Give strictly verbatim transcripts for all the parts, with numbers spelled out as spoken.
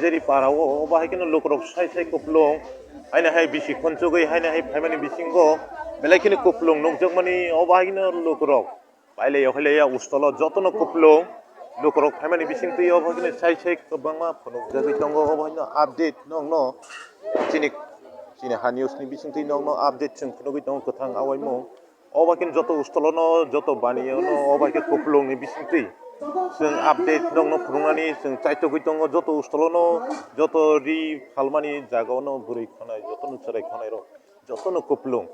Jeri para o, obo hai kheno lukurok sai sai kuplung, haino hai bisi khunchugwi haino hai phaimani bisingo belai kheno kuplung nukjakmani, obo hai kheno lukurok pailaiya khailaiya ustolo jotono kuplung lukurok phaimani bisingtwi obo hai kheno sai sai kwbangma phunukjagwi tongo. Obo haino update nokno chini, chini ha news ni bisingtwi nokno update chwng phunugwi tongo kwthang awaimung. Obo hai kheno joto ustolono, joto baniyono obo hai khe kuplungni bisingtwi chwng update nokno phunuknani chwng chaitogwi tongo. Joto ustolono, joto ri phalmani jagaono bwrwi khonai, jotono chwrai khonairok, jotono kuplung.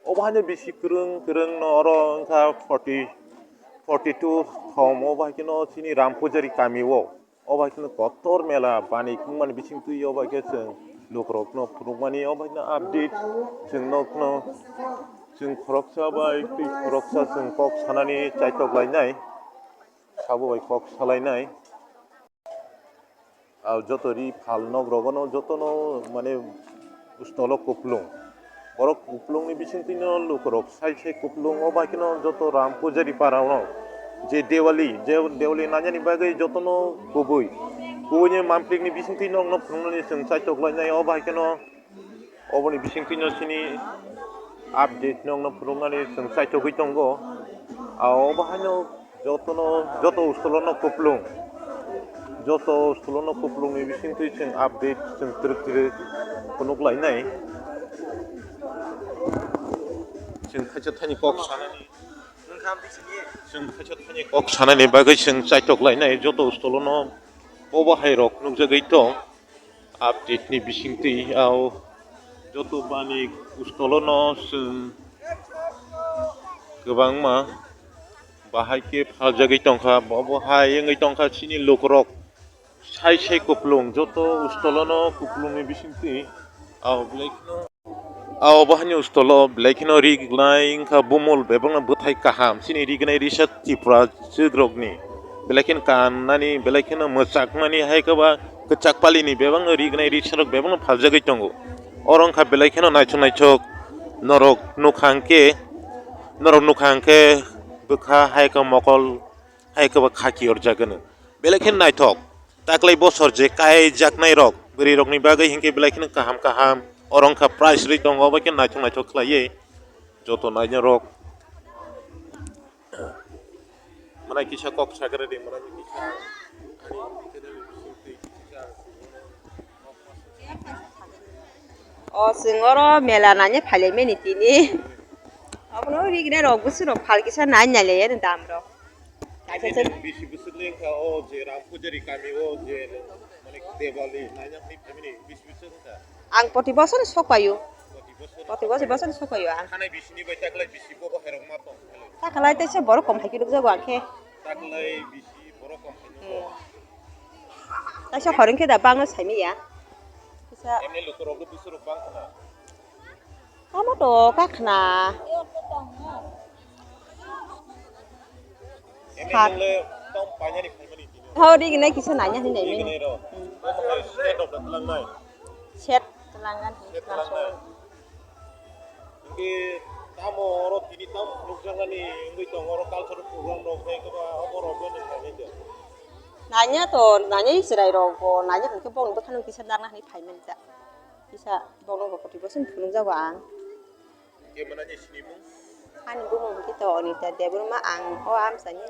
Obo haino bisi kwrwng kwrwngno oro wngkha forty, forty two thom, obo hai kheno chini Ram Pujari kamio. Obo hai kheno kotor mela bani khungmani bisingtwi obo hai khe chwng lukurokno phunukmani, obo hai kheno update chwng nokno chwng khoroksa bai twi khoroksa chwng kok sanani chaitok lainai, sabo bai kok salainai. Ah, joto ri phal nok rogono jotono mane ustolo kuplung. Borok kuplungni bisingtwino lukurok sai sai kuplung, obo hai kheno joto Ram Pujari para rok je Diwali, je Diwali nainani bagwi jotono kubui, kubuini mamplikni bisingtwi nokno phunuknani chwng chaitok lainai. Obo hai kheno oboni bisingtwino chini update nokno phunuknani chwng chaitogwi tongo. Ah, obo haino jotono, joto ustolono kuplung, joto ustolono kuplungni bisingtwi chwng update chwng twrwk twrwk phunuk lainai. Chwng khaisa thani kok sanani, chwng khaisa thani kok sanani bagwi chwng chaitok lainai joto ustolono. Bobo hai rok nukjagwi tong update ni bisingtwi, ao joto bani ustolono chwng kwbangma bahai khe phaljagwi tongkha, bobo hai wngwi tongkha chini lukurok sai sai kuplung, joto ustolono kuplungni bisingtwi, ao belai kheno, ao bahai ni ustolo belai kheno rignai wngkha bumul bebakno bwthai kaham, chini rignai risa Tripura chwkrokni belai kheno kannani, belai kheno mwchakmani, hai khe ba kwchak palini bebakno rignai risarok bebakno phaljagwi tongo. Oro wngkha belai kheno naithok naithok norok nukha hwnkhe, norok nukha hwnkhe bwkha hai khe mokol hai khe ba khaki orjak hwno. Belai kheno naithok, taklai bosor je kaijaknai rok, bwrwi rokni bagwi hinkhe belai kheno kaham kaham, oro wngkha price rwi tongo, obo khe naithok naithok khlaiwi joto nainai rok. Mwnai kisa kok sakhe rwdi, mwnai kisa. O chwng oro mela naina phailaimani tini. Obono rignai rok bwswk rok phal kisa nai nai lai ani dam rok. Kaisa se bisi bwswk le wngkha o je Ram Pujari kami o je mane Debali naina phai phaimani bisi bwswk wngkha. Ang poti bosor sok paio. Poti bosor. Poti bosor bosor sok paio ang. Thanai bisini bai taklai bisi bobo hai rok ma tong. Taklai teisa borok kom hai khe nukjago ang khe. Taklai bisi borok kom hai nukjago. Hmm. Kaisa horeng khe da bangno saimanya. Kisa. Emni lukurok bwswk rok bang khna. Tamo to kakhna. Emni nungle tong painani phaimani tini. Ho, rignai kisa naina hinwi naimani. Rignai rok. Hmm. Set rok da tlangnai. Set tlangan. Set tlangnai. Hingke tamo oro tini tamo nukjaknani wngwi tongo, oro cultural program rok tei kebo abo rok bai nang nai de. Nanya to, nanya chwrai rok bo, nanya hwnkhe bongni bwkhano kisa narwkna hinwi phaimani ta. Kisa bongno bo koti bosong phunukjago ang. Hingke mwnani sinimung? Ani bumung hwnkhe to Onita Debbarma, ang o amsani.